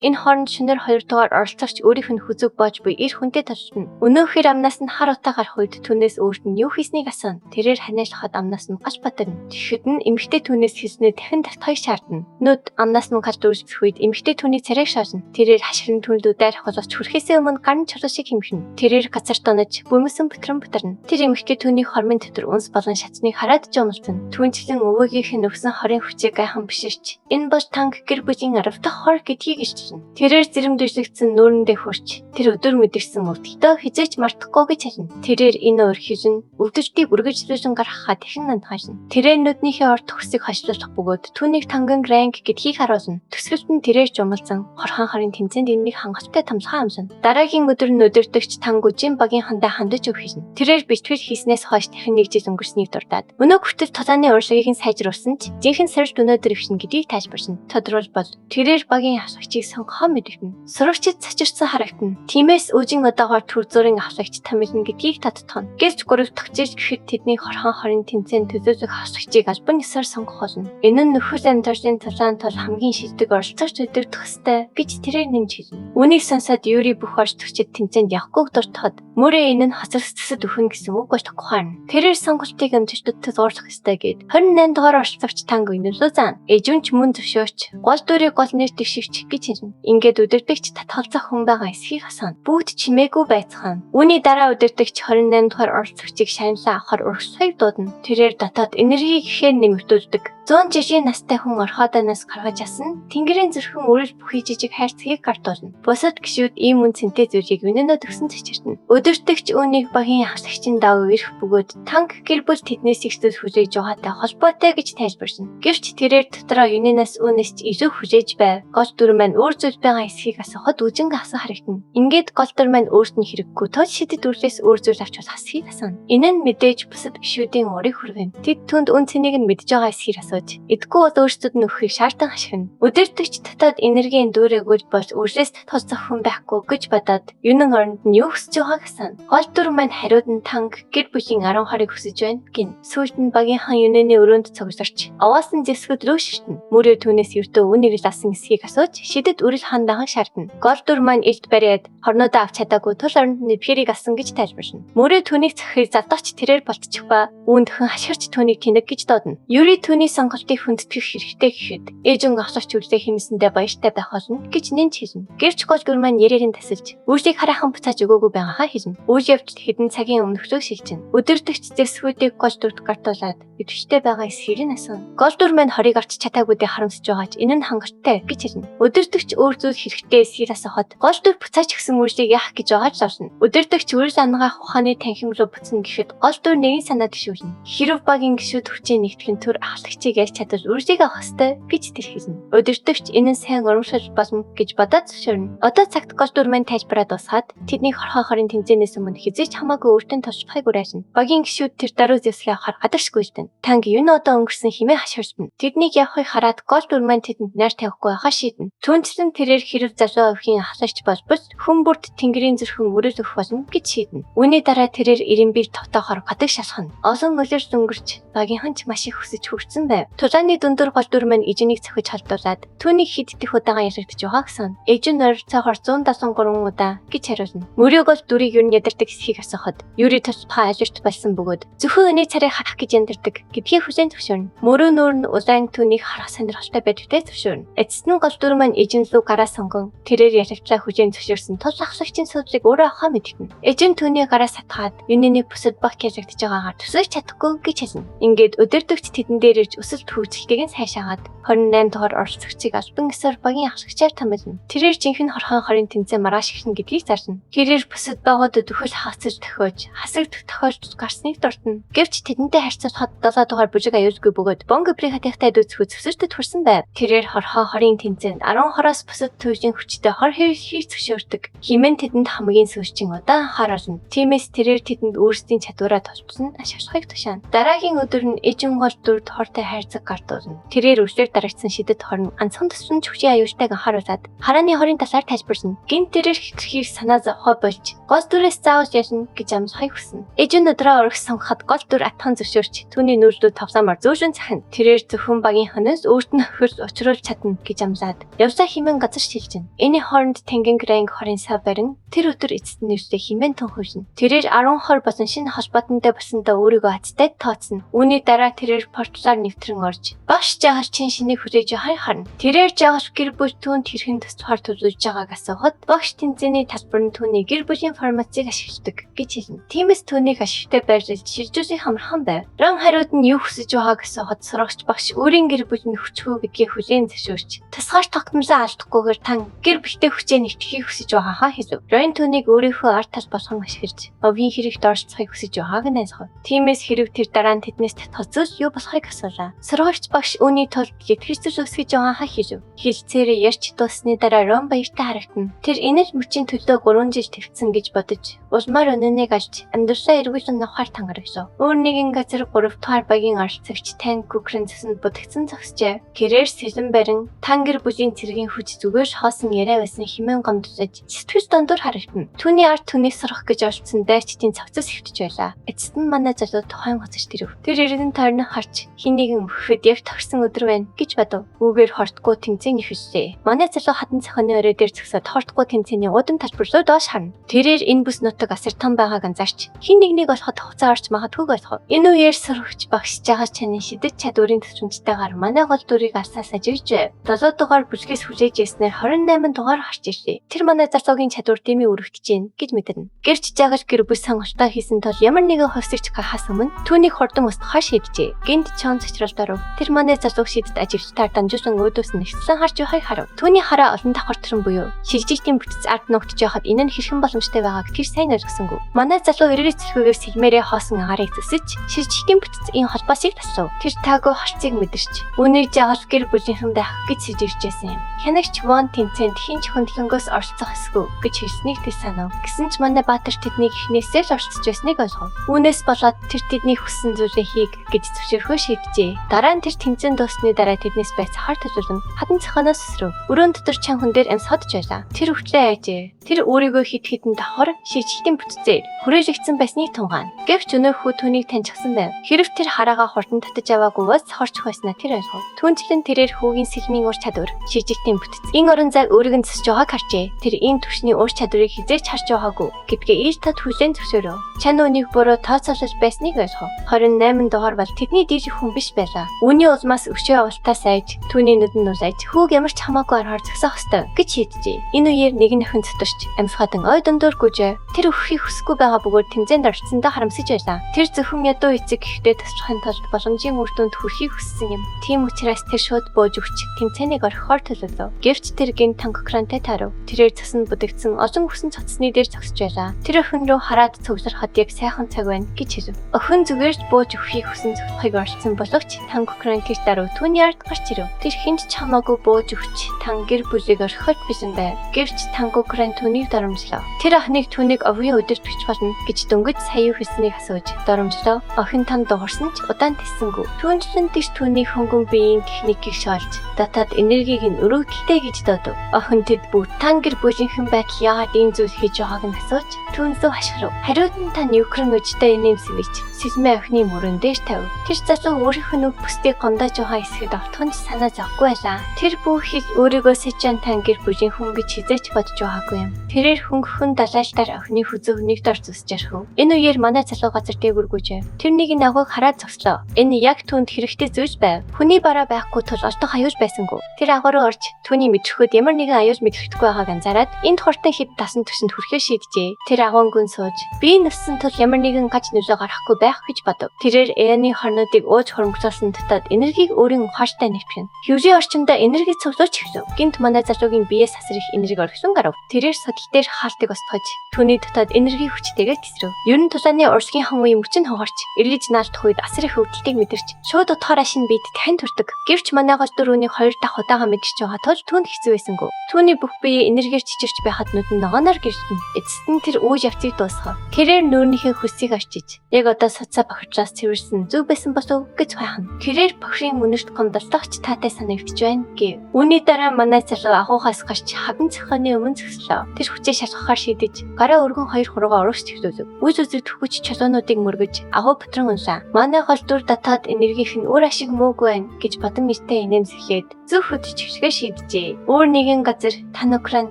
Энэ хооронд шөнөөр хоёрдугаар оролцогч өөрийнх нь хүзүүг боож буй эр хүнтэй тултна. Өнөөхөр амнаас нь хар утаа гарах үед түүнээс өөрт нь юу хийснийг асууна. Тэрээр ханиалхад амнаас нь гал батарна. Тэгэхэд нь эмэгтэй түүнээс хэлснээ дахин татахыг шаардна. Нүд амнаас нь гал дүүрсэх үед эмэгтэй түүний царайг шоолно. Тэрээр хашгиран түүн лүү дайрах боловч хүрэхээсээ өмнө гар нь чулуу шиг хэмхэнэ. Тэрээр газарт унаж бөмбөсөн бүтрэн бүтэрнэ. Тэр эмэгтэй түүний хормын дотор үнс болон шатныг хараад жумалцна. Түүнчлэн өвөөгийнх нь өгсөн хорын хүчийг гайхан биширч энэ бол танк гэр бүлийн 10 дахь хор гэдгийг илчилнэ. Тэрээр зэрэм дэвшлэгдсэн нүүрэндээ хөрч тэр өдөр мэдэрсэн өвдөлтөө хэзээ ч мартахгүй гэж хэлнэ. Тэрээр энэ уур хилэн өвдөлтийг үргэлжлүүлэн гаргахаа дахин нандгаашна. Тэрээр нүднийхээ орд төгсийг хойшлуулах бөгөөд түүнийг танган ранг гэдгийг харуулна. Төсгөлд нь тэрээр жумалзан хорхон хорын тэмцээнд энэнийг хангалттай томлохоо амлана. Дараагийн өдөр нь өдөртөгч тангүжин багийн хандаа хандаж өг хэлнэ. Тэрээр бэлтгэл хийснээс хойш дахин нэг жил өнгөрснийг дурдаад өнөө хүртэл тулааны урлагийг нь сайжруулсан ч жинхэнэ сорилт өнөөдөр өвшнө гэдгийг тайлбаршна. Тодорхойлбол тэрээр багийн авлагчийг сонгохоо мэдэгдэнэ. Сурагчид цочирсан харагдана. Тиймээс үжин одоогоор төр зүрийн авлагч томилно гэдгийг таттгоно. Гэвч 3 дахь жил гэхэд тэдний хорхон хорын тэмцээнд төлөөлөх авлагчийг албан ёсоор сонгох болно. Энэ нь нөхөл амьдралын тулаан тул хамгийн шилдэг оролцогч өдөртөх ёстой гэж тэрээр нэмж хэлнэ. Үүнийг сонсоод Юри бүх оролцогчид тэмцээнд явахгүйг дуртахад мөрөө энэ нь хоцор төсөд өхөн гэсэн үг болохгүй харна. Тэрээр сонголтыг амжилтад тулгуурлах ёстой гэд 28 дугаар оролцогч танг үнэлүү заана. Эжүнч мөн зөвшөөрч гол дүрийг гол нэр дэвшигч гэж хэлнэ. Ингээд өдөртөгч татгалзах хүн байгаа эсхийг асууна. Бүгд чимээгүй байцгаана. Үүний дараа өдөртөгч 28 дугаар оролцогчийг шаналан авахар урагшлахыг дуудана. Тэрээр дотоод энергийг ихээр нэмэгдүүлдэг. 100 жилийн настай хүн орхоодоноос гаргаж асан Тэнгэрийн зүрхэн үрэл бүхий жижиг хайрцгийг гартуулна. Бусад гишүүд ийм үн цэнтэй зүйлийг винэнэ төгсөн цэчиртэнэ. Өдөртөгч үүнийг багийн ахлагчийн дагуу ирэх бөгөөд танк гэр бүл тэднээс их зүйл хүлээж байгаатай холбоотой гэж тайлбаршна. Гэвч тэрээр дотроо юнэнаас үүнээс ч илүү хүлээж байв. Гол дүр маань өөр зүйл байгаа эсхийг асуухад үжинг асан харагдана. Ингээд гол дүр маань өөрт нь хэрэггүй тул шидэд үрлээс өөр зүйл авч болох эсхийг асууна. Энэ нь мэдээж бусад гишүүдийн урыг хүргэнэ. Тэд түнд үн цэнийг нь мэдж байгаа эсхийг асууж, эдгүй бол өөрсдөд нь өгөхийг шаардан хашгина. Өдөртөгч дотоод энергийн дүүрээгүй бол үрлээс татгалзах хүн байхгүй гэж бодоод юунан оронд нь юу хүсэж байгааг асууна. Гол дүр маань хариуд нь танк гэр бүлийн 10 хорыг хүсэж байна гин. Сүүлд нь багийнхан юунэний өрөөнд цугларч овоолсон зэвсгүүд рүү ширтэнэ. Мөрөө түүнээс ердөө үүнийг л алсан эсхийг асууж шидэд үрэл хандахан шаардна. Гол дүр маань илт бариад хорнодоо авч чадаагүй тул оронд нэвхэрийг алсан гэж тайлбаршна. Мөрөө түүнийг цахихыг задагч тэрээр болтчих ба үүн дөхөн хашгирч түүнийг тэнэг гэж дуудана. Юри түүний сонголтыг хүндэтгэх хэрэгтэй гэхэд ээжүн авлагч үрлээ хэмсэндээ баяртай байх болно гэж нэнж хэлнэ. Гэвч гол дүр маань ярээр нь тасалж үржийг хараахан буцааж өгөөгүй байгаагаа хэлнэ. Үйл явдал хэдэн цагийн өмнөхлөө шилжинэ. Өдөртөгч зэвсгүүдийг гол дүрд гартуулаад идэвхтэй байгаа эсхийг нь асууна. Гол дүр маань хорыг авч чадаагүйдээ харамсаж байгаа ч энэ нь хангалттай гэж хэлнэ. Өдөртөгч өөр зүйл хэрэгтэй эсхийг асуухад гол дүр буцааж өгсөн үржийг яах гэж байгааг лавлна. Өдөртөгч үрэл ангаах ухааны танхим руу буцна гэхэд гол дүр нэгэн санаа төвшүүлнэ. Хэрв багийн гишүүд хүчээ нэгтгэх нь төр ахлагчийг ялж чадвал үржийг авах ёстой гэж тэр хэлнэ. Өдөртөгч энэ нь сайн урамшил болно гэж бодоод зөвшөөрнө. Одоо цагт гол дүр маань тайлбараа дуусгаад тэдний хорхоо хорын тэмцээнээс өмнө хэзээ ч хамаагүй өөртөө тулчлахыг уриална. Багийн гишүүд тэр даруй зэвсгээ авахар гадагшгүй илтэнэ. Танг юун одоо өнгөрсөн химээ хашгирчна. Тэднийг явахыг хараад гол дүр маань тэдэнд найр тавихгүй байхаа шийднэ. Түүнчлэн тэрээр хэрв залуу өвхийн ахлагч болбол хүн бүрт тэнгэрийн зүрхэн өрөөл өгөх болно гэж шийднэ. Үүний дараа тэрээр Ирэмбийг тогтоохоор гадаг шалхна. Олон улирал өнгөрч багийнхан ч маш их хүсэж хүрсэн байв. Тулааны дундуур гол дүр маань ижинийг цохиж халдуулаад түүнийг хэд дэх удаага ялагдаж байгаа гэсэн. Ээж нь ойролцоогоор 173 удаа гэж хариулна. Мөрөө гол дүрийг юу нь ядардаг эсхийг асуухад Юри тусдаа алерт болсон бөгөөд зөвхөн өний царай харах гэж яндардаг гэдгийг хүлээн зөвшөөрнө. Мөрөө нүүр нь улаан түүнийг харах сонирхолтой байдагтай зөвшөөрнө. Эцэст нь гол дүр маань ижин лүү гараа сонгон тэрээр ялагдлаа хүлээн зөвшөөрсөн тул ахлагчийн суудлыг өөрөө авахаа мэдэгдэнэ. Ээж нь түүний гараа сатгаад юунэний бусад баг ялагдаж байгаагаар төсөөлж чадахгүй гэж хэлнэ. Ингээд өдөртөгч тэдэн дээр ирж өсөлт хөгжилтийг нь сайшаагаад 28 дугаар оролцогчийг албан ёсоор багийн ахлагчаар томилно. Тэрээр жинхэнэ хорхон хорын тэмцээн маргааш эхэлнэ гэдгийг зарлана. Тэрээр бусад багуудад үхэл хагацаж тохиож хасагдах тохиолдол гарсныг дуртана. Гэвч тэдэнтэй харьцуулахад 7 дугаар бүжиг аюулгүй бөгөөд Бонго бригадынхтай дүүцэхүү зөвсөлтөд хүрсэн байв. Тэрээр хорхон хорын тэмцээнд 10 хороос бусад туйлын хүчтэй хор хэрэглэхийг зөвшөөрдөг. Химэн тэдэнд хамгийн сүүлчийн удаан анхааруулна. Тиймээс тэрээр тэдэнд өөрсдийн чадвараа тултсан ашиглахыг тушаана. Дараагийн өдөр нь ижин гол дүрд хортой хайр хайрцаг гардуулна. Тэрээр өвчлөөр дарагдсан шидэт хорн ганцхан төсвөн чүгчийн аюултайг анхааруулад харааны хорын талаар тайлбарлана. Гинт тэрээр хэтэрхийг санаа зовхоо болж гол дүрээс заавал ялна гэж амлахыг хүснэ. Ээж нь өдрөө урагш сонгоход гол дүр атхан зөвшөөрч түүний нүүрлүүд тоглоомоор зөөлөн цахина. Тэрээр зөвхөн багийн хөнөөс өөрт нь хөл учруулж чадна гэж амлаад явсаа химэн газар шилжинэ. Энэ хооронд Тэнгэн Гранг хорын сав барин тэр өдөр эцэст нь нэрсээ химэн тунхаглана. Тэрээр 10 хор болон шинэ холбоотонтой болсондоо өөрийгөө азтай тооцно. Үүний дараа тэрээр порталаар нэвтрэн орж багш жаагаар чин шинийг хүлээж авахыг харна. Тэрээр жаагаар гэр бүл түүнд хэрхэн туслахаар төлөвлөж байгааг асуухад багш тэнцээний талбар нь түүний гэр бүлийн формацийг ашигладаг гэж хэлнэ. Тиймээс түүнийг ашигтай байрлалд шилжүүлэх амархан байв. Ран хариуд нь юу хүсэж байгааг асуухад сурагч багш өөрийн гэр бүл нь хүчгүй гэдгийг хүлээн зөвшөөрч тусгаар тогтмолоо алдахгүйгээр тан гэр бүлтэй хүчээ нэгтгэхийг хүсэж байгаагаа хэлв. Ран түүнийг өөрийнхөө ард тал болгон ашиглаж овгийн хэрэгт оролцохыг хүсэж байгааг нь ойлгов. Тиймээс хэрв тэр дараа нь тэднээс татах зүйл юу болохыг асуулаа. Сурагч багш үүний тулд итгэж зүйл өсгөж байгаагаа хэлв. Хэлцээрээ ярьж дууссаны дараа Рон баяртай харагдана. Тэр энэ л мөчийн төлөө 3 жил твцсэн гэж бодож улмаар өнөөнийг алж амьдралаа эргүүлэн авахар тангарагшав. Өөр нэгэн газар 3 дугаар багийн оролцогч Тан Гүкрэн цэсэнд будагдсан зогсжээ. Тэрээр сэлэн барин тан гэр бүлийн цэргийн хүч зүгээр л хоосон яриа байсан хэмээн гомдлож сэтгэл дундуур харагдана. Түүний ард түүнээс сурах гэж оролцсон дайчдын цогцос хэвтэж байлаа. Эцэст нь манай залуу тухайн гоцож тэрв. Тэр эргэн тойрон харж хин нэгэн мөхөд яг тохирсон өдөр байна гэж бодов. Үүгээр хортгүй тэмцээн эхэллээ. Манай залуу хатан цохины орой дээр зогсоод хортгүй тэмцээний удам талбар руу доош харна. Тэрээр энэ бүс нутаг асар том байгааг анзаарч хин нэгнийг олоход хугацаа орж магадгүйг ойлгов. Энэ үеэр сурагч багш жагаа чанын шидэт чадварын төвчмжтэйгээр манай гол дүрийг алсаас ажиглажээ. 7 дугаар бүлгээс хүлээж ирснээр 28 дугаар гарч ирлээ. Тэр манай залуугийн чадвар дэмий өргөдөж гин гэж мэдэрнэ. Гэрч жагаал гэр бүл сонголтоо хийсэн тул ямар нэгэн хувьсагч гарахаас өмнө түүнийг хурдан устгахаар шийджээ. Гинт чон цочролд оров. Тэр манай залууг шидэт ажиглагчдаар дамжуулан өөдөөс нь нэгтлэн харж байхыг харав. Түүний хараа олон давхар төрөн буюу шилжилтийн бүтэц ард нуугдж байхад энэ нь хэрхэн боломжтой байгааг тэр сайн ойлгосонгүй. Манай залуу эргэж цэлхүүгээр сэлмээрээ хоосон агаарыг зүсэж шилжилтийн бүтэц энэ холбоосыг таслав. Тэр таагүй харцыг мэдэрч үүнийг жагаал гэр бүлийнхэн байх гэж сэжигчээсэн юм. Хянагч Вон тэмцээнд хэн ч хөндлөнгөөс оролцох ёсгүй гэж хэлснийг тэр санав. Гэсэн ч манай Баатар тэднийг эхнээсээ л оролцож байсныг ойлгов. Үүнээс болоод тэр тэдний хүссэн зүйлээ хийг гэж зөвшөөрөхөө шийджээ. Дараа нь тэр тэмцээн дууссаны дараа тэднээс байцаахаар төлөвлөн хатан цаханаас өсрөв. Өрөөн дотор чан хүн дээр амьсгадж байлаа. Тэр өвчлөө айжээ. Тэр өөрийгөө хит хитэн давхар шийдэлтийн бүтцээр хүрээлэгдсэн байсныг тунгаана. Гэвч өнөөх хүү түүнийг таньчихсан байв. Хэрв тэр хараагаа хурдан татаж аваагүй бол сохорчих байснаа тэр ойлгов. Түүнчлэн тэрээр хүүгийн сэлмийн ур чадвар шийдэлтийн бүтэц. Энэ орон зайг өөрийг нь засаж байгааг харжээ. Тэр ийм түвшний ур чадварыг хизээч харж байгаагүй гэдгээ ил тод хүлээн зөвшөөрөв. Чан үүнийг буруу тооцоолож байсныг ойлгов. 28 дугаар бол тэдний дийлэх хүн биш байлаа. Үүний улмаас өшөө авалтаас айж түүний нүдэнд нулайж хүүг ямар ч хамаагүй аргаар зогсоох ёстой гэж шийджээ. Энэ үеэр нэгэн охин цоторч амьсгадан ой дундуур гүжээ. Тэр өгөхийг хүсэхгүй байгаа бөгөөд тэмцээнд оролцсондоо харамсаж байлаа. Тэр зөвхөн ядуу эцэг гэхдээ туслахын тулд боломжийн үр дүнд хүрэхийг хүссэн юм. Тийм учраас тэр шууд бууж өгч тэмцээнийг орхихоор төлөвлөв. Гэвч тэр гин танкокрантай таарав. Тэрээр цасанд будагдсан олон хүсэн цоцсны дээр зогсож байлаа. Тэр охин рүү хараад цуглархад яг сайхан цаг байна гэж хэлв. Охин зүгээр л бууж өгөхийг хүсэн цогцохыг оролцсон боловч танкокран гэр даруй түүний ард гарч ирэв. Тэр хэнд ч хамаагүй бууж өгч тан гэр бүлийг орхиход бисэн байв. Гэвч танкокран түүнийг доромжлоо. Тэр охиныг түүнийг овгийн өдөртөгч болно гэж дөнгөж сая юу хэлснийг асууж доромжлоо. Охин танд дуурсан ч удаан тэссэнгүй. Түүнчлэн тэр түүний хөнгөн биеийн техникийг шоолж дотоод энергийг нь өргөдөлтэй гэж дуудав. Охин тэд бүр тан гэр бүлийнхэн байдал яагаад ийм зүйл хийж байгааг нь асууж түүн рүү хашгирав. Хариуд нь та нюкрон өжтэй инээмсэглэж сэлмээ охины мөрөн дээр тавив. Тэр залуу өөрийнх нь үг бүсдийг гомдоож байгаа хэсгэд автах нь ч санаа зовхгүй байлаа. Тэр бүх хэл өөрийгөө Сэчан тан гэр бүлийн хүн гэж хизээч бодож байгаагүй юм. Тэрээр хөнгөн далайлтаар охины хүзүү нэг дор зүсэж орхив. Энэ үеэр манай залуу газар дээгүүргүйжээ. Тэр нэг нь агууг хараад зогслоо. Энэ яг түүнд хэрэгтэй зүйл байв. Хүний бараа байхгүй тул олдох аюул байсангүй. Тэр агуу руу орж түүний мэдрэхүйд ямар нэгэн аюул мэдрэхдэггүй байгааг анзаараад энд хурдан хэд дасан түвшинд хүрэхээ шийджээ. Тэр агуун сууж би нассан тул ямар нэгэн гаж нөлөө гаргахгүй байх гэж бодов. Тэрээр Эаны хорнуудыг ууж хөрөнгөлсөн дотоод энергийг өөрийн ухааштай нэвтгэн. Хөвлийн орчиндөө энерги цуглуулж эхлэв. Гинт манай залуугийн биеэс асар их энерги орхисон гарав. Тэрээр судал дээр хаалтыг устгаж түүний дотоод энерги хүчтэйгээр тесрэв. Ер нь тулааны урлагийн хан үеийн мөч нь хугарч, эргэж наалтах үед асар их өвдөлтийг мэдэрч, шууд утгаараа шинэ биед дахин төрдөг. Гэвч манай гол дүр үүнийг хоёр дахь удаага мэдэрч байгаа тул түүнд хэцүү байсангүй. Түүний бүх бие энергиэр чичирч байхад нүд нь ногооноор гэрэлтэнэ. Эцэст нь тэр үйл явцыг дуусгав. Тэрээр нүүрнийхээ хөлсийг арчиж, яг одоо судсаа бохирдлоос цэвэрлсэн зөв байсан болов уу гэж гайхна. Тэрээр бохирын үнэрт гомдолтогч таатай санагдаж байна гэв. Үүний дараа манай залуу агуухаас гарч хавин цахианы өмнө зогслоо. Тэр хүчээ шалгахаар шийдэж, гараа өргөн хоёр хуруугаа урагш чиглүүлв. Үйл үзэгдэхүйч чулуунуудыг мөргөж агуу бүтрэн унлаа. Манай гол дүр дотоод энергийнх нь үр ашиг муугүй байна гэж бодон нэртэй инээмсэглээд зөв хөдөж хэвшгэ шийджээ. Өөр нэгэн газар Танукран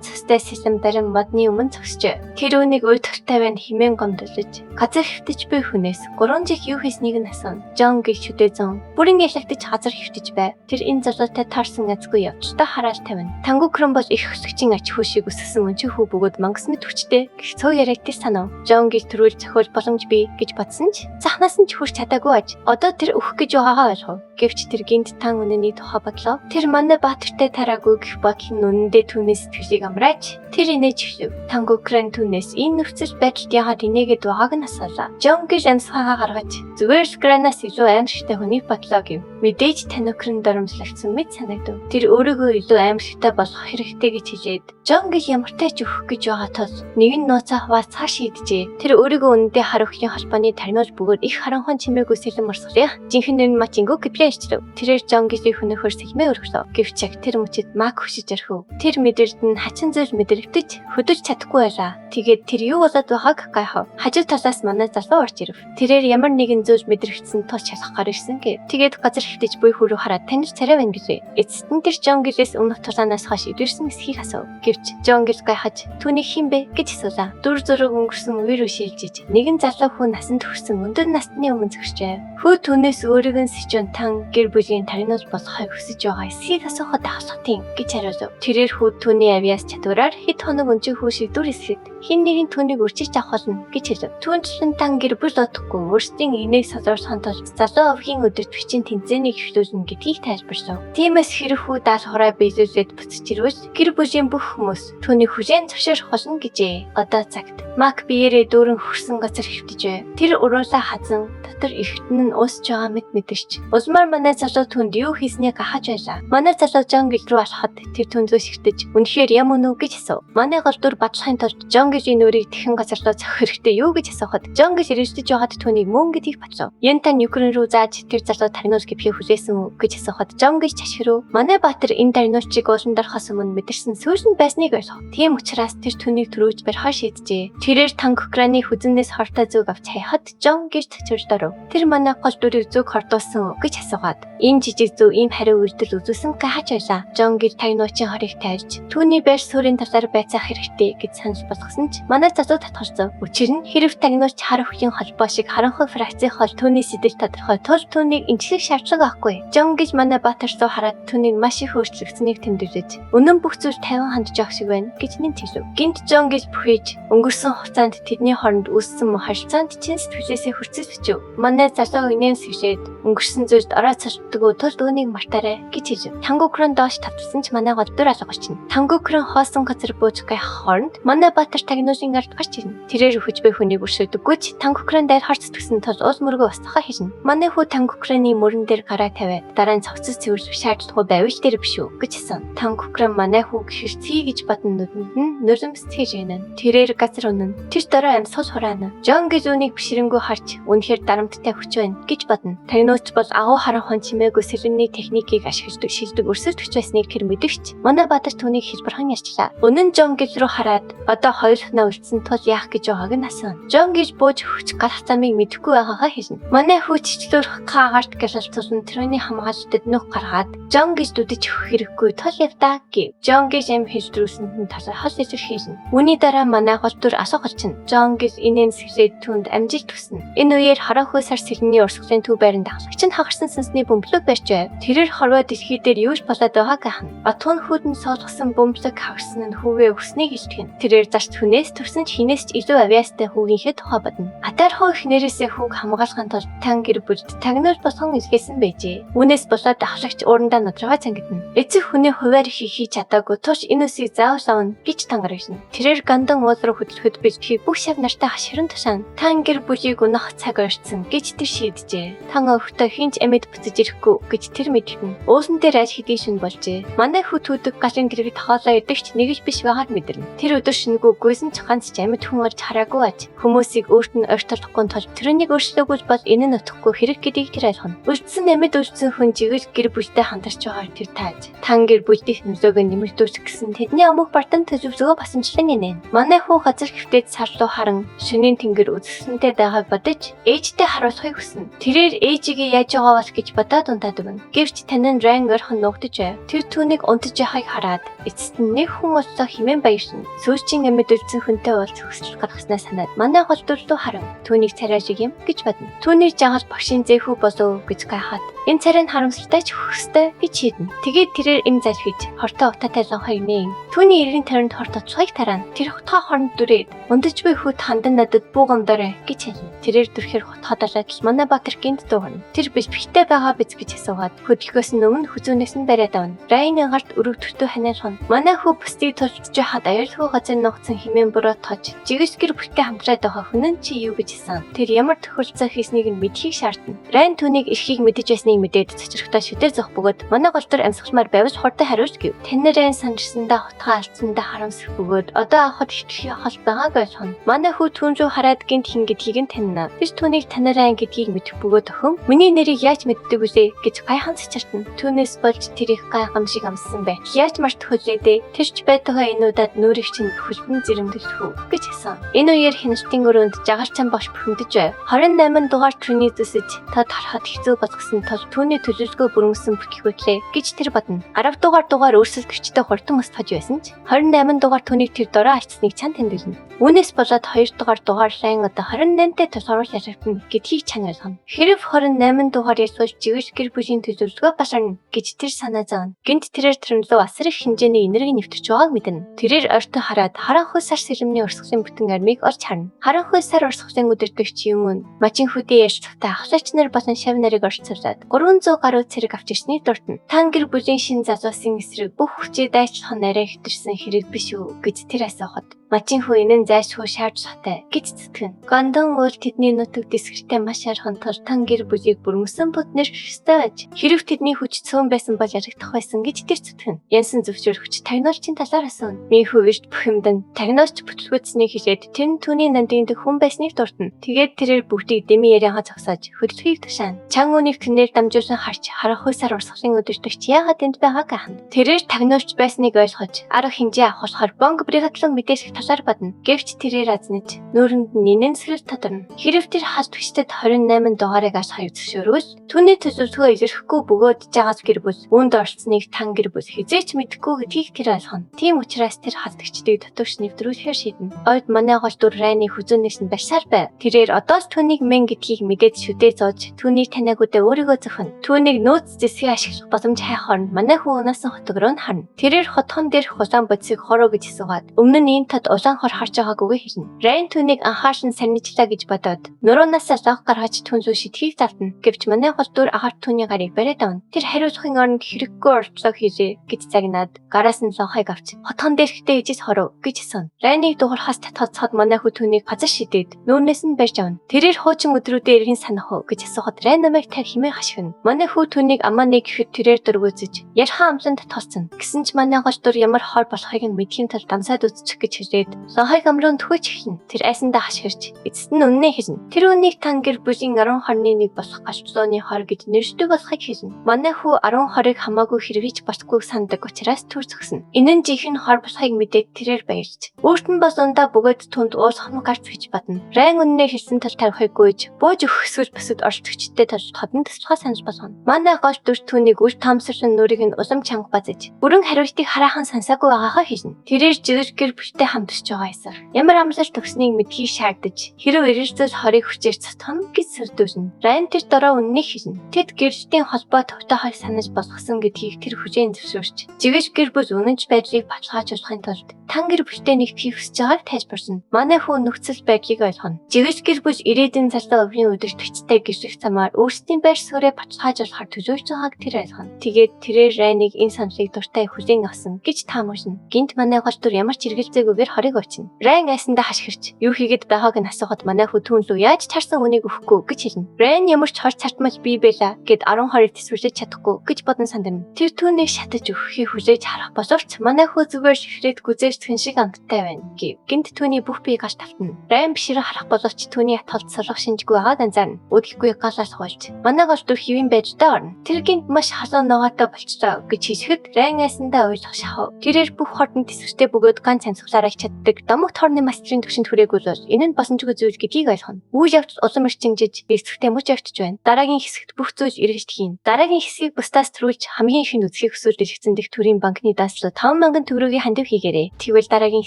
цустай сэлэм барин модны өмнө зогсжээ. Тэр үүнийг уйдгартай байна хэмээн гомдолж, газар хэвтэж буй хүнээс 3 жил юу хийснийг нь асууна. Жон гих шүдэ зон бүрэн ялагдаж газар хэвтэж бай. Тэр энэ залуутай таарсан азгүй явдалтай хараал тавина. Тангукран бол их хөсгчийн ач хүүшийг өсгсөн өнчин хүү бөгөөд мангас мэт хүчтэй гэх цоо яриаг тэр санав. Жон гих төрүүл зохиол боломж бий гэж бодсон ч захнаас нь ч хүрч чадаагүй аж. Одоо тэр өөх гэж байгаагаа ойлгов. Гэвч тэр гинт тан үнэний тухай бодлоо. Тэр манай баатартай тараагүй гэх бодол нь үнэндээ түүнээс сэтгэлийг амрааж тэр инээж эхлэв. Тангукран түүнээс энэ нөхцөл байдалд яагаад инээгээд байгааг нь асуулаа. Жон гил амьсгаагаа гаргаж зүгээр л Гранаас илүү аимшигтай хүнийг бодлоо гэв. Мэдээж Танукран доромжлогдсон мэт санагдав. Тэр өөрийгөө илүү аимшигтай болгох хэрэгтэй гэж хэлээд Жон гил ямартай ч өөх гэж байгаа тул нэг нь нууцаа хуваалцахаар шийджээ. Тэр өөрийгөө үнэндээ хариухийн холбооны тариноол бөгөөд их харанхуй чимээгүй сэлэм урсгалын жинхэнэ нэр нь Мачинго гэплээ ирчлэв. Тэрээр Жон гэлийг хөнөөхөөр сэлмээ өргөлөө. Гэвч яг тэр мөчид маг хөшиж орхив. Тэр мэдрэлд нь хачин зүйл мэдрэгдэж хөдөлж чадахгүй байлаа. Тэгээд тэр юу болоод байгааг гайхав. Хажуу талаас манай залуу орж ирэв. Тэрээр ямар нэгэн зүйл мэдрэгдсэн тул шалах гар ирсэн гэв. Тэгээд газар хэвтэж буй хөрөө хараад танил царай байна гэлээ. Эцэст нь тэр Жон гэлээс өмнөх тулаанаас хойш идэрсэн эсхийг асуув. Гэвч Жон гэл гайхаж түүнийг хэн бэ гэж асуулаа. Дүр зураг өнгөрсөн үе рүү шилжиж нэгэн залуу хүн насанд хүрсэн өндөр насны өмнө зогсжээ. Хүү түүнээс өөрийг нь Сичун тан гэр бүлийн таринуул болохыг хүсэж байгаа эсхийг асуухад ахлахтын гэж хариулав. Тэрээр хүү түүний авьяас чадвараар хэд хоног өнжин хүү шиг дүр эсхэд хэн нэгэн түүнийг өрчиж авах болно гэж хэлв. Түүнчлэн тан гэр бүл удахгүй өөрсдийн инээг солиорсохын тулд залуу овгийн өдөртөгчийн тэнцээнийг эхлүүлнэ гэдгийг тайлбарлав. Тиймээс хэрэг хүү даалгавраа биелүүлээд буцаж ирвэл гэр бүлийн бүх хүмүүс түүнийг хүлээн зөвшөөрөх болно гэжээ. Одоо цагт Мак биеэрээ дүүрэн хөрсөн газар хэвтэж. Тэр уруулаа хазан дотор эргэтэн нь уусч байгаа мэт мэдэрч. Улмаар манай залуу түнд юу хийснийг гахаж байлаа. Манай залуу Жон гил рүү алхахад тэр түн зөө шигтэж үнэхээр ям үнэ үү гэж асуув. Манай гол дүр батлахын тулд Жон гэлийн нүрийг тэхэн газар руу цохих хэрэгтэй юу гэж асуухад Жон гил эргэлдэж байгаад түүнийг мөн гэдгийг батлав. Янтан Юкрэн рүү зааж тэр залуу таринуул гэвхийг хүлээсэн үү гэж асуухад Жон гил чашгирв. Манай Баатар энэ таринуулчийг ууланд орохоос өмнө мэдэрсэн сүүл нь байсныг ойлгов. Тийм учраас тэр түүнийг төрөөж барихаар шийджээ. Тэрээр Тангукраны хүзэнээс хортой зүг авч хаяхад Жон гил цочирд оров. Тэр манай гол дүрийг зүг хордуулсан уу гэж асуугаад энэ жижиг зүү ийм хариу үйлдэл үзүүлсэн гайхаж байлаа. Жон гил тагнуучийн хорыг тайлж түүний байр суурийн талаар байцаах хэрэгтэй гэж санал болгосон ч манай залуу татгалзав. Учир нь хэрв тагнууч хар хөхийн холбоо шиг харанхуй фракцийн хол түүний сэтэл тодорхой тул түүнийг эмчлэх шаардлага байхгүй. Жон гэж манай Баатар руу хараад түүнийг маш их өөрчлөгдсөнийг тэмдэглэж үнэн бүх зүйл 50 хандж явах шиг байна гэж нэмж хэлв. Гинт Жон гэж бүхийж өнгөрсөн хугацаанд тэдний хооронд үүссэн муу харилцаанд чин сэтгэлээсээ хүрцэж бичв. Манай залуу инээмсэглээд өнгөрсөн зүйлд орооцолддоггүй тул үүнийг мартаарай гэж хэлв. Тангукран доош тавталсан ч манай гол дүр алга болчихно. Тангукран хоосон газар бууж гайхах хооронд манай Баатар тагнуулын ард гарч ирнэ. Тэрээр өхөж буй хүнийг өршөөдөггүй ч Тангукран дайрахаар зүтгэсэн тул уул мөргөө устгахаа хэлнэ. Манай хүү Тангукраны мөрөн дээр гараа тавиад дараа нь цогцос цэвэрлэх шаардлагагүй байвал тэр биш үү гэж асууна. Тангукран манай хүү гэхэр ций гэж бодон нүдэнд нь нулимс сэтгэж гинэ. Тэрээр газар унана. Тэр дараа амьсгал хураана. Жон гэж үүнийг бишрэнгүй харж үнэхээр дарамттай хүч байна гэж бодно. Тагнууч бол агуу харанхуй чимээгүй сэлэмний техникийг ашигладаг шилдэг өрсөлдөгч байсныг тэр мэдвч манай Баатар түүнийг хэлбэрхэн ярьчлаа. Үнэн Жон гэл рүү хараад одоо хоёр хоноо үлдсэн тул яах гэж байгааг нь асууна. Жон гэж бууж өгч гарах замыг мэдэхгүй байгаагаа хэлнэ. Манай хүү чичлүүрх гаарт гэлэлцүүлэн тэрний хамгаалалтад нүх гаргаад Жон гэж дүдэж өгөх хэрэггүй тул явдаа гэв. Жон гэж ам хэлдрүүлсэнд нь талархал илэрхийлнэ. Үүний дараа манай гол дүр асуух болчихно. Жон гэж инээмсэглээд түүнд амжилт хүснэ. Энэ үеэр харанхуй сар сэлмний урсгалын төв байранд ахлагч нь хагарсан сүнсний бөмбөлөг барьж байв. Тэрээр хорвоо дэлхий дээр юу ч болоод байгааг гайхна. Отгон хүүдэн суулгасан бөмбөлөг хагарсан нь хүүгээ өгснийг илтгэн. Тэрээр зарц хүнээс төрсөн ч хинээс ч илүү авьяастай хүүгийнхээ тухай бодно. Атаархуу эхнэрээсээ хүүг хамгаалахын тулд тан гэр бүлд тагнуул болгон илгээсэн байжээ. Үүнээс болоод ахлагч уурандаа нудрага цангидна. Эцэг хүний хувиар ихийг хийж чадаагүй тул энэ үсийг заавал авна гэж тангарагшна. Тэрээр гандан уул руу хөдлөхөд бэлтхийг бүх шав нартай хашгиран тушаана. Тан гэр бүлийг унах цаг ойртсон гэж тэр шийджээ. Тан өвхтөө хинч амьд буцаж ирэхгүй гэж тэр мэдгэн. Уулан дээр аль хэдийн шөнө болжээ. Манай хүү түүдэг галын дэргэд хоолоо идэгч нэг л биш байгааг мэдэрнэ. Тэр өдөр шөнөгүй гүйсэн ч ганц ч амьд хүн орж хараагүй аж. Хүмүүсийг өөрт нь ойртолохгүй тул тэрнийг өөрчлөөгүй бол энэ нь утгагүй хэрэг гэдгийг тэр ойлгоно. Үлдсэн амьд үлдсэн хүн жигэл гэр бүлтэй хамтарч байгаагаар тэр тааж. Тан гэр бүлийн нөлөөг нь нэмэгдүүлэх гэсэн тэдний өмөх бартан төлөвлөгөө басамжлан инээн. Манай хүү газар хэвтээд сар руу харан шөнийн тэнгэр үзэсгэлэнтэй байгааг бодож ээжтэй харуулахыг хүснэ. Тэрээр ээжигээ яаж байгаа бол гэж бодоод унтаад өгнө. Гэвч танин Райн ойрхон нуугдаж байв. Тэр түүнийг унтаж байхыг хараад эцэст нь нэг хүн боллоо хэмээн баяршина. Сүүлчийн амьд үлдсэн хүнтэй уулзах хүсэл гаргаснаа санаад манай гол дүр рүү харан түүнийг царай шиг юм гэж бодно. Түүний жагаал багшийн зэхүү болов гэж гайхаад энэ царай нь харамсалтай ч хөхстэй гэж шийднэ. Тэгээд тэрээр эм залхиж хортой утаатай лонхыг нээн. Түүний эргэн тойронд хорт тоцохыг тараана. Тэр хутгаа хорнд дүрээд унтаж буй хүүд хандан надад буугамдорой гэж хэлнэ. Тэрээр дүрхээр хутгаа далаад л манай Баатар гинт дуугарна. Тэр бэлтгэхтэй байгаа биз гэж асуугаад хөдөлгөөс нь өмнө хүзүүнээс нь бариад авна. Райны гарт өрөвдөлтөө ханиалгана. Манай хүү бусдыг тултж байхад аюулгүй газар нугцсан хэмээн буруу тож жигс гэр бүлтэй хамтраад байгаа хүн нь чи юу гэж хэлсэн. Тэр ямар тохиолдсон хийснийг нь мэдхийг шаардна. Райн түүнийг эрхийг мэдэж байсныг мэдээд цочрогтой шүдэр зөх бөгөөд манай гол төр амьсгалмаар байвал хурдан хариулж гэв. Танир Райн санджсандаа хутгаа алдсандаа харамсах бөгөөд одоо авахд хэтэрхий хол байгааг ойлгоно. Манай хүү түн рүү хараад гинт хин гэдгийг нь танина. Тэр түүнийг танир Райн гэдгийг мэдэх бөгөөд охин миний нэрийг яаж мэддэг вүлээ гэж гайхан цочиртна. Түүнээс болж тэр их гайхамшиг амссан бай. Яаж мартах вүлээ дээ? Тэр ч байтугай энэ удаад нүрийг чинь хөлтөн зэрэмдэлэх үү гэж хэлсэн. Энэ үеэр хяналтын өрөөнд жагалчан багш бухимдаж байв. 28 дугаар түүний зүсэж тод харахад хэцүү болгосон тул түүний төлөвлөгөө бүрэмсэн бүтгэхүтлээ гэж тэр бодно. 10 дугаар дугаар өрсөлдөгчтэй хурдан ус тож байсан ч 28 дугаар түүнийг тэр дорой ачсныг чан тэмдэглэнэ. Үүнээс болоод 2 дугаар дугаар лайн одоо 28-тэй тулгуурлаж ялагдана гэдгийг чан ойлгоно. Хэрв 28 дугаар ялвал жигэл гэр бүлийн төлөвлөгөө баларна гэж тэр санаа зовно. Гинт тэрээр тэрэн рүү асар их хэмжээний энерги нэвтэрч байгааг мэднэ. Тэрээр ойртон хараад харанхуй сар сэлэмний урсгалын бүтэн армийг олж харна. Харанхуй сар урсгалын удирдагч юм уу? Мачин хөдөө ярьцгатай ахлагч нар болон шав нарыг оролцуулаад 300 гаруй цэрэг авч ирсний дурдна. Тан гэр бүлийн шин залуусын эсрэг бүх хүчээ дайчлах нь арай хэтэрсэн хэрэг биш үү гэж тэр асуухад Мачин хүү энэ нь зайлшгүй шаардлагатай гэж зүтгэн. Гондон уул тэдний нутаг дэсгэртэй маш ойрхон тул тан гэр бүлийг бүрмөсөн бүднэр ёстой байж. Хэрв тэдний хүч цөөн байсан бол ялагдах байсан гэж тэр зүтгэн. Янсан зөвшөөрөгч тагнуулчийн талаар асууна. Минь хүү эрт бухимдан тагнуулч бүтлгүүцнийг хэлээд тэр нь түүний нандин дэх хүн байсныг дурдна. Тэгээд тэрээр бүгдийг дэмий яриагаа зогсоож хөдөлгөөгийг тушаана. Чан үүнийг тэнээр дамжуулан харж харанхуй сар урсгалын удирдагч яагаад энд байгааг ахна. Тэрээр тагнуулч байсныг ойлгож арга хэмжээ авах болохоор бонг бригадлан мэдээлэх талаар бодно. Гэвч тэрээр азнаж нүүрэнд нь нэнсгэл тодорно. Хэрв тэр халдвчтад 28 дугаарыг алхахыг зөвшөөрвөл түүний төлөвлөгөө илэрхэхгүй бөгөөд жагас гэр бүл үүнд оролцсныг тан гэр бүл хэзээ ч мэдэхгүй гэдгийг тэр ойлгоно. Тийм учраас тэр халдвчдыг дотогш нэвтрүүлэхээр шийднэ. Ойд манай гол дүр Райны хүзүүнээс нь барьсаар байв. Тэрээр одоо л түүнийг мэн гэдгийг мэдээд шүдээ зууж түүнийг таниагүйдээ өөрийгөө зөхөн. Түүнийг нөөц зэсгээ ашиглах боломж хайх орно манай хүү унаасан хотог руу нь харна. Тэрээр хотхон дээрх улаан бодисыг хороо гэж асуугаад өмнө нь энэ тод улаан хор харж байгаагүйг хэлнэ. Райн түүнийг анхаарсан сарнижлаа гэж бодоод нуруунаасаа лог гаргаж түн рүү шидэхийг зардана. Гэвч манай гол дүр агаар түүний гарыг бариад авна. Тэр хариулахын оронд хэрэггүй орчлоо хийлээ гэж загнаад гараас нь лонхыг авч хотхон дээрхтэй ижис хоров гэж асууна. Райныг дуурхаас татхацхад манай хүү түүнийг газар шидээд нүүрнээс нь барьж авна. Тэрээр хуучин өдрүүдээ эргэн санах уу гэж асуухад Райн намайг тань хэмээн хашгина. Манай хүү түүнийг амаа нэг гэхэд тэрээр дөрвөөзөж ярхан амлан татгалцсан. Гэсэн ч манай гол дүр ямар хор болохыг нь мэдхийн тулд дансаад үзчих гэж хэлээд лонхыг амруу төхөж эхэлнэ. Тэр айсандаа хашгирч эцэст нь үннээ хэлнэ. Тэр үнийг тан гэр бүлийн 10 хорны нэг болох галзууны хор гэж нэршдэг болохыг хэлнэ. Манай хүү 10 хорыг хамаагүй хэрвэж болохгүйг санадаг учраас төр зогсно. Энэ нь жинхэнэ хор болохыг мэдээд тэрээр баярлж. Өөрт нь бас ундаа бөгөөд түнд уулах нь гарч гэж бодно. Райн үннээ хэлсэн тал тавихыг гүйж бууж өгөх эсвэл бусад оролцогчтой толтоход нь туслахаа санал болгоно. Манай гол дүр түүнийг үр таамсарлан нүрийг нь улам чанга базаж бүрэн хариултыг хараахан сансаагүй байгаагаа хэлнэ. Тэрээр жигэр гэр бүлтэй хамт унтарч байгаа эсэр. Ямар амлалт өгснийг мэдхийг шаардаж, хэрв эргэлзэл хорыг хүчээр цотгоно гэж сэрдүүлнэ. Райн тэр дорой үннийг хэлнэ. Тэд гэрлэлтийн холбоо тогтоохыг санаж болгосон гэдгийг тэр хүлээн зөвшөөрч, жигэж гэр бүл үнэнч байдлыг баталгаажуулахын тулд тан гэр бүлтэй нэгдэхийг хүсэж байгааг тайлбарлана. Манай хүү нөхцөл байдлыг ойлгоно. Жигэж гэр бүл ирээдүйн залуу өвлийн удирдагчтай гэрлэх замаар өөрсдийн байр суурийг баталгаажуулахар төлөөлж байгааг тэр ойлгоно. Тэгээд тэрээр Райныг энэ саналыг дуртай хүлээн авсан гэж таамаглана. Гинт манай гол дүр ямар ч эргэлзээгүйгээр хорыг очино. Райн айсандаа хашгирч юу хийгээд байгааг нь асуухад манай хүү түүн лүү яаж чарсан үнийг өгөхгүй гэж хэлнэ. Райн ямар ч хор цартмал бий байла гэд 10 хорыг төсвөрлөж чадахгүй гэж бодон сандарна. Тэр түүнийг шатаж өгөхийг хүлээж харах боловч манай хүү зүгээр ширээд гүзээсгэн шиг амттай байна гэв. Гинт түүний бүх бие гал тавтана. Райн бишрэн харах боловч түүний атгалд сулрах шинжгүй байгааг анзаарна. Үдэхгүй галаас хуулж манай гол дүр хэвийн байдалтай орно. Тэр гинт маш халуун ногоотой болчлоо гэж хэлэхэд Райн айсандаа ойлгох шахав. Тэрээр бүх хордон тэсвэртэй бөгөөд ганц амьсгалаар ах чаддаг. Домогт хорны мастрын түвшинд хүрээгүй бол энэ нь боломжгүй зүйл гэдгийг ойлгоно. Үйл явдал улам эрчимжиж эрсдэлтэй мөч явчих байна. Дараагийн хэсэгт бүх зүйл эргэлт хийн. Дараагийн хэсгийг бусдаас төрүүлж хамгийн ихэнд үзэхийг хүсвэл дэлгэцэн дэх төрийн банкны данслуу 5000 төгрөгийн хандив хийгээрэй. Тэгвэл дараагийн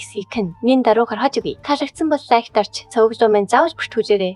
хэсгийг тань нин даруй гаргаж өгье. Таалагдсан бол лайк дарж, цовглоо маань заавал бүртгүүлээрэй.